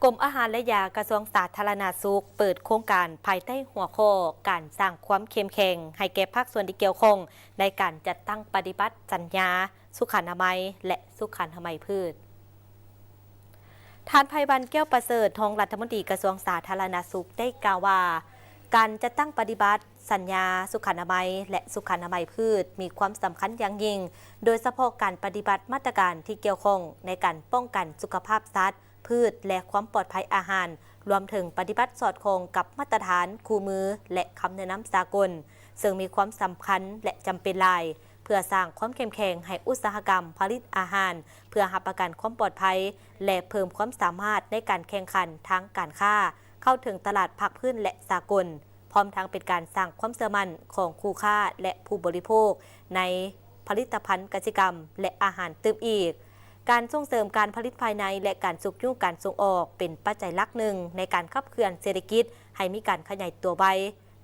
ກົມອາຫານ ແລະ ຢາ ກະຊວງສາທາລະນະສຸກ ເປີດໂຄງການພາຍໃຕ້ຫົວຂໍ້ ການສ້າງຄວາມເຂັ້ມແຂງໃຫ້ແກ່ພາກສ່ວນທີ່ກ່ຽວຂ້ອງ ໃນການຈັດຕັ້ງປະຕິບັດສັນຍາສຸຂະອະນາໄມ ແລະ ສຸຂະອະນາໄມພືດ. ທ່ານ ໄພວັນ ແກ້ວປະເສີດ ຮອງລັດຖະມົນຕີກະຊວງສາທາລະນະສຸກ ໄດ້ກ່າວວ່າ ການຈັດຕັ້ງປະຕິບັດສັນຍາສຸຂະອະນາໄມ ແລະ ສຸຂະອະນາໄມພືດ ມີຄວາມສຳຄັນຢ່າງຍິ່ງ, ໂດຍສະເພາະການປະຕິບັດມາດຕະການທີ່ກ່ຽວຂ້ອງໃນການປ້ອງກັນສຸຂະພາບສັດ, ພືດ ແລະ ຄວາມປອດໄພອາຫານ, ລວມເຖິງປະຕິບັດສອດຄ່ອງກັບມາດຕະຖານຄູ່ມື ແລະ ຄຳແນະນຳສາກົນ, ເຊິ່ງມີຄວາມສຳຄັນ ແລະ ຈຳເປັນຫຼາຍ ເພື່ອສ້າງຄວາມເຂັ້ມແຂງໃຫ້ອຸດສາຫະກຳຜະລິດອາຫານ ເພື່ອຮັບປະກັນຄວາມປອດໄພ ແລະ ເພີ່ມຄວາມສາມາດໃນການແຂ່ງຂັນທາງການຄ້າ ເຂົ້າເຖິງຕະຫຼາດພາກພື້ນ ແລະ ສາກົນ, ພ້ອມທັງເປັນການສ້າງຄວາມເຊື່ອໝັ້ນຂອງຄູ່ຄ້າ ແລະ ຜູ້ບໍລິໂພກໃນຜະລິດຕະພັນກະສິກຳ ແລະ ອາຫານຕື່ມອີກ. ການສົ່ງເສີມການຜະລິດພາຍໃນ ແລະ ການຊຸກຍູ້ການສົ່ງອອກ ເປັນປັດໄຈຫຼັກໜຶ່ງໃນການຂັບເຄື່ອນເສດຖະກິດໃຫ້ມີການຂະຫຍາຍຕົວໄວ,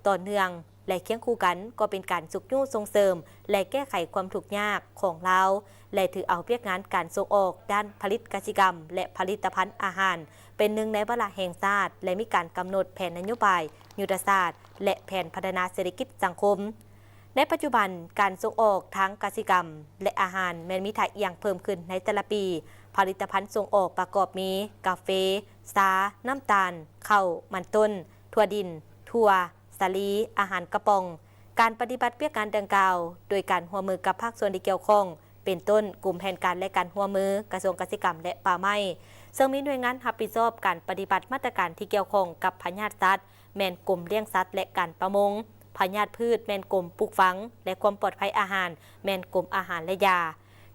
ຕໍ່ເນື່ອງ ແລະ ຄຽງຄູ່ກັນກໍເປັນການຊຸກຍູ້ສົ່ງເສີມ ແລະ ແກ້ໄຂຄວາມທຸກຍາກຂອງລາວ ແລະ ຖືເອົາວຽກງານການສົ່ງອອກດ້ານຜະລິດກະສິກຳ ແລະ ຜະລິດຕະພັນອາຫານ ເປັນໜຶ່ງໃນວາລະແຫ່ງຊາດ ແລະ ມີການກຳນົດແຜນນະໂຍບາຍ, ຍຸດທະສາດ ແລະ ແຜນພັດທະນາເສດຖະກິດສັງຄົມ. ໃນປັດຈຸບັນ, ການສົ່ງອອກທາງກະສິກຳ ແລະ ອາຫານແມ່ນມີທ່າອ່ຽງເພີ່ມຂຶ້ນໃນແຕ່ລະປີ. ຜະລິດຕະພັນສົ່ງອອກປະກອບມີ ກາເຟ, ຊາ, ນ້ຳຕານ, ເຂົ້າ, ມັນຕົ້ນ, ຖົ່ວດິນ, ຖົ່ວ, ສາລີ, ອາຫານກະປ໋ອງ. ການປະຕິບັດວຽກງານດັ່ງກ່າວ ໂດຍການຮ່ວມມືກັບພາກສ່ວນທີ່ກ່ຽວຂ້ອງ ເປັນຕົ້ນ ກົມແຜນການ ແລະ ການຮ່ວມມື ກະຊວງກະສິກຳ ແລະ ປ່າໄມ້, ເຊິ່ງມີໜ່ວຍງານຮັບຜິດຊອບການປະຕິບັດມາດຕະການທີ່ກ່ຽວຂ້ອງກັບພະຍາດສັດ ແມ່ນກົມລ້ຽງສັດ ແລະ ການປະມົງ, ພະຍາດພືດ ແມ່ນກົມປູກຝັງ ແລະ ຄວາມປອດໄພອາຫານ ແມ່ນກົມອາຫານ ແລະ ຢາ.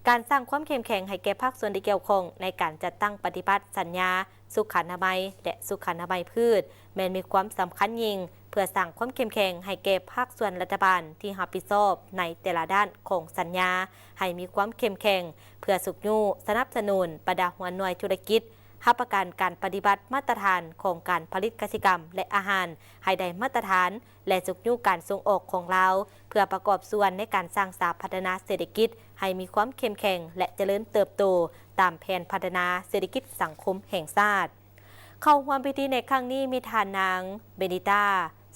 ການສ້າງຄວາມເຂັ້ມແຂງໃຫ້ແກ່ພາກສ່ວນທີ່ກ່ຽວຂ້ອງໃນການຈັດຕັ້ງປະຕິບັດສັນຍາສຸຂະອະນາໄມ ແລະ ສຸຂະອະນາໄມພືດ ແມ່ນມີຄວາມສຳຄັນຍິ່ງ ເພື່ອສ້າງຄວາມເຂັ້ມແຂງໃຫ້ແກ່ພາກສ່ວນລັດຖະບານທີ່ຮັບຜິດຊອບໃນແຕ່ລະດ້ານຂອງສັນຍາ ໃຫ້ມີຄວາມເຂັ້ມແຂງ ເພື່ອຊຸກຍູ້ສະໜັບສະໜູນບັນດາຫົວໜ່ວຍທຸລະກິດ ຮັບປະກັນການປະຕິບັດມາດຕະຖານຂອງການຜະລິດກະສິກຳ ແລະ ອາຫານ ໃຫ້ໄດ້ມາດຕະຖານ ແລະ ຊຸກຍູ້ການສົ່ງອອກຂອງລາວ ເພື່ອປະກອບສ່ວນໃນການສ້າງສາພັດທະນາເສດຖະກິດໃຫ້ມີຄວາມເຂັ້ມແຂງ ແລະ ຈະເລີນເຕີບໂຕ ຕາມແຜນພັດທະນາເສດຖະກິດສັງຄົມແຫ່ງຊາດ. ເຂົ້າຮ່ວມພິທີໃນຄັ້ງນີ້ມີທ່ານນາງ ເບນິຕາ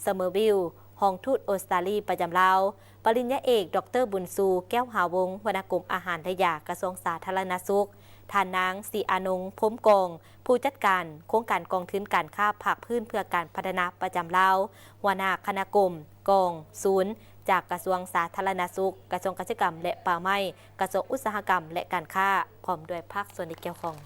ເຊີເມີວິລ ຮອງທູດອົດສະຕາລີປະຈຳລາວ, ປະລິນຍາເອກ ດອກເຕີ ບຸນຊູ ແກ້ວຫາວົງ ຫົວໜ້າກົມອາຫານ ແລະ ຢາ ກະຊວງສາທາລະນະສຸກ, ທ່ານນາງ ສີອານົງ ພົມກອງ ຜູ້ຈັດການໂຄງການກອງທຶນການຄ້າພາກພື້ນເພື່ອການພັດທະນາປະຈຳລາວ, ຫົວໜ້າຄະນະກົມ, ກອງ, ສູນ ຈາກກະຊວງສາທາລະນະສຸກ, ກະຊວງກະສິກຳ ແລະ ປ່າໄມ້, ກະຊວງອຸດສາຫະກຳ ແລະ ການຄ້າ ພ້ອມດ້ວຍພາກສ່ວນທີ່ກ່ຽວຂ້ອງ.